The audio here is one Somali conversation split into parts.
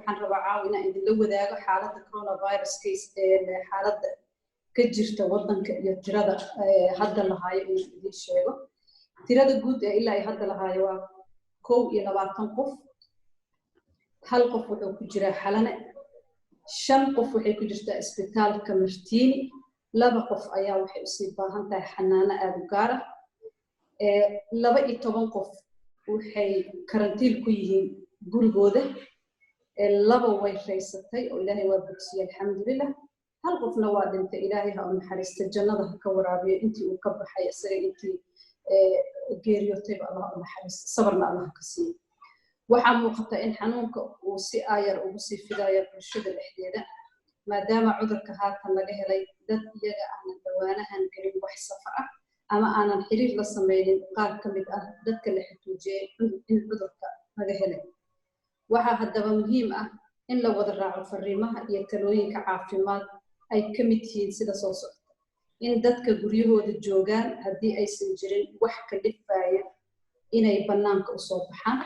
Waxaan rabaa caawa inaan idinla wadaago xaaladda coronavirus case, xaaladda ka jirta waddanka iyo tirada hadda lahaayo inaan idiin sheego. Tirada guud ee ilaa ay hadda lahaayo waa 21 qof. Hal qof wuxuu ku jiraa Xalane, 5 qof waxay ku jirtaa isbitaalka Martiini, 2 qof ayaa waxay usii baahan tahay xanaano aada u gaar ah, 12 qof waxay karantiil ku yihiin gurigooda, 2 way raysatay oo Ilaahay waa bogsiyey, alxamdulilah. Hal qofna waa dhintay, Ilaahay ha u naxariista, jannada ha ka waraabiyo intii uu ka baxay isaga, intii geeriyootayba Allah u naxariista, sabarna Allah ka siiyo. Waxaa muuqata in xanuunka uu si aayar ugu sii fidayo bulshada dhexdeeda, maadaama cudurka haatan laga helay dad iyaga aanan dhawaanahan gelin wax safar ah ama aanan xiriir la sameynin qaar ka mid ah dadka la xaqiijiyey in cudurka laga helay. Waxaa haddaba muhiim ah in la wada raaco fariimaha iyo talooyinka caafimaad ay ka mid yihiin sida soo socota: in dadka guryahooda joogaan haddii aysan jirin wax ka dhifaya inay bannaanka usoo baxaan,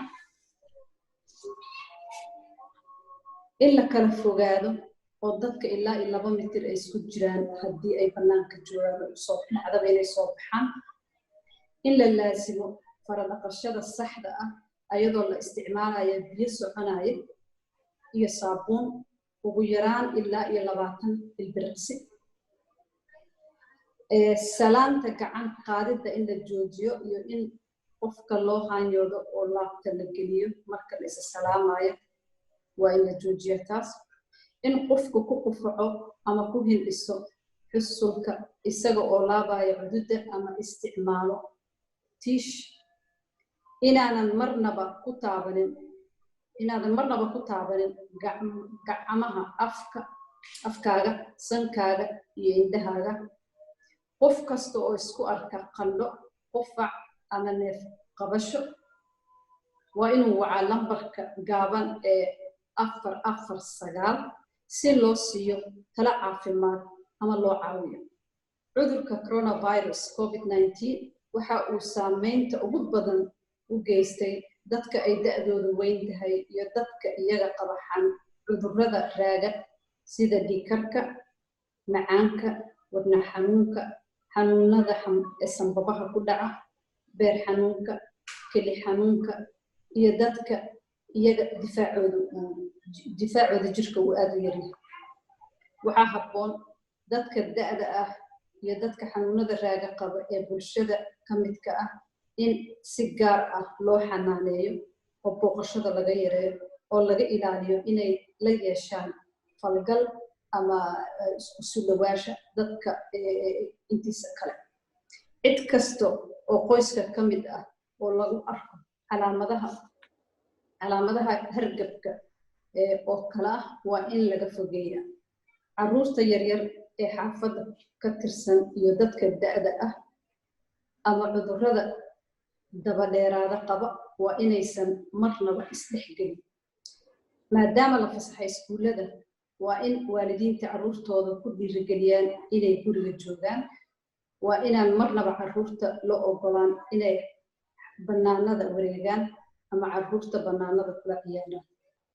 in la kala fogaado oo dadka ilaa iyo 2 mitir ay isku jiraan haddii ay bannaanka joogaan oo usoo dhacdaba inay soo baxaan, in la laasimo faradhaqashada saxda ah ayadoo la isticmaalaya biyo soconaya iyo saabuun ugu yaraan ilaa iyo 20 ilbiriqsi, salaanta gacan qaadidda in la joojiyo iyo in qofka loo haanyoodo oo laabta la geliyo marka la isa salaamayo waa in la joojiyo taas, in qofku ku qufaco ama ku hindhiso xusulka isaga oo laabaya cududda ama isticmaalo tiish, inaanan marnaba ku taabanin inaadan marnaba ku taabanin gacmaha afka, afkaaga, sankaaga iyo indhahaaga. Qof kasta oo isku arka qandho, qufac ama neef qabasho waa inuu wacaa lambarka gaaban ee 449 si loo siiyo talo caafimaad ama loo caawiyo. Cudurka coronavirus COVID-19 waxa uu saameynta ugu badan u geystay dadka ay da'doodu weyn tahay iyo dadka iyaga qaba cudurrada raaga sida dhiigkarka, macaanka, wadna xanuunka, xanuunada sanbabaha ku dhaca, beer xanuunka, keli xanuunka iyo dadka iyaga difaacooda jirka uu aada u yaryahay. Waxaa habboon dadka da'da ah iyo dadka xanuunada raaga qaba ee bulshada ka midka ah in si gaar ah loo xanaaneeyo oo booqashada laga yareeyo oo laga ilaaliyo inay la yeeshaan falgal ama isku sulawaasha dadka intiisa kale. Cid kasta oo qoyska ka mid ah oo lagu arko calaamadaha hargabka oo kale ah waa in laga fogeeya. Carruurta yaryar ee xaafadda ka tirsan iyo dadka da'da ah ama cudurrada dabadheeraada qaba waa inaysan marnaba isdhexgelin. Maadaama la fasaxay iskuullada, waa in waalidiinta carruurtooda ku dhiirigeliyaan inay guriga joogaan. Waa inaan marnaba carruurta loo ogolaan inay bannaanada wareegaan ama carruurta bannaanada kula ciyaaraan.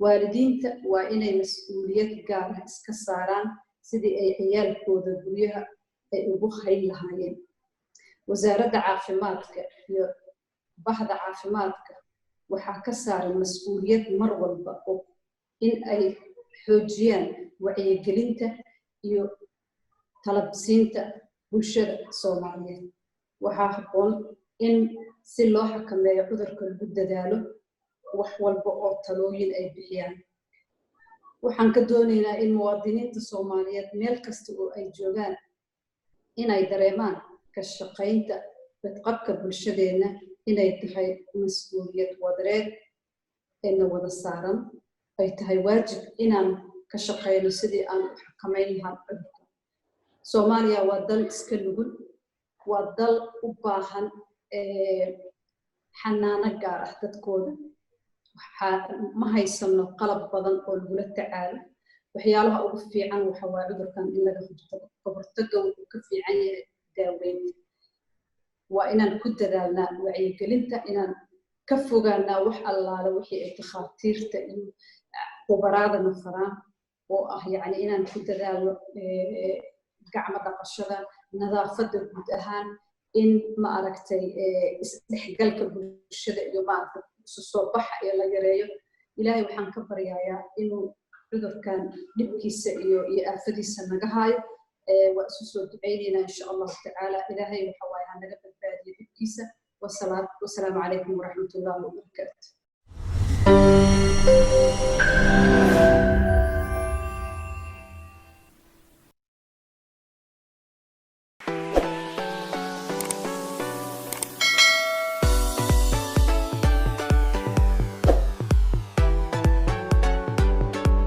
Waalidiinta waa inay mas-uuliyad gaar ah iska saaraan sidii ay ciyaalkooda guryaha ay ugu hayn lahaayeen. Wasaaradda caafimaadka iyo bahda caafimaadka waxaa ka saaran mas-uuliyad mar walba oo in ay xoojiyaan wacyigelinta iyo talabsiinta bulshada Soomaaliyeed. Waxaa habboon in si loo xakameeyo cudurka lagu dadaalo wax walba oo talooyin ay bixiyaan. Waxaan ka doonaynaa in muwaadiniinta Soomaaliyeed meel kasta oo ay joogaan inay dareemaan ka shaqaynta badqabka bulshadeenna inay tahay mas-uuliyad wadareed eena wada saaran, ay tahay waajib inaan ka shaqayno sidii aan u xakamayn lahaa cudurka. Soomaaliya waa dal iska nugul, waa dal u baahan xanaano gaar ah dadkooda. Ma haysano qalab badan oo lagula tacaalo. Waxyaalaha ugu fiican waxa waa cudurkan in laga hortago. Ka hortagga wuxuu ka fiican yahay daaweynta. Waa inaan ku dadaalnaa wacyigelinta, inaan ka fogaanaa wax allaale wixii ay takhaatiirta iyo khubaraadana faraan oo ah, yacni, inaan ku dadaalno gacmo dhaqashada, nadaafadda guud ahaan, in, ma aragtay, isdhexgalka bulshada iyo, ma aragtay, isu soo baxa ee la yareeyo. Ilaahay waxaan ka baryayaa inuu cudurkan dhibkiisa iyo aafadiisa naga haayo. Waa isu soo ducaynaynaa, insha Allahu tacaala. Ilaahay waxa waaye ha naga badbaadiyo dhibkiisa. Wasalaamu calaykum waraxmatullahi wabarakaatu.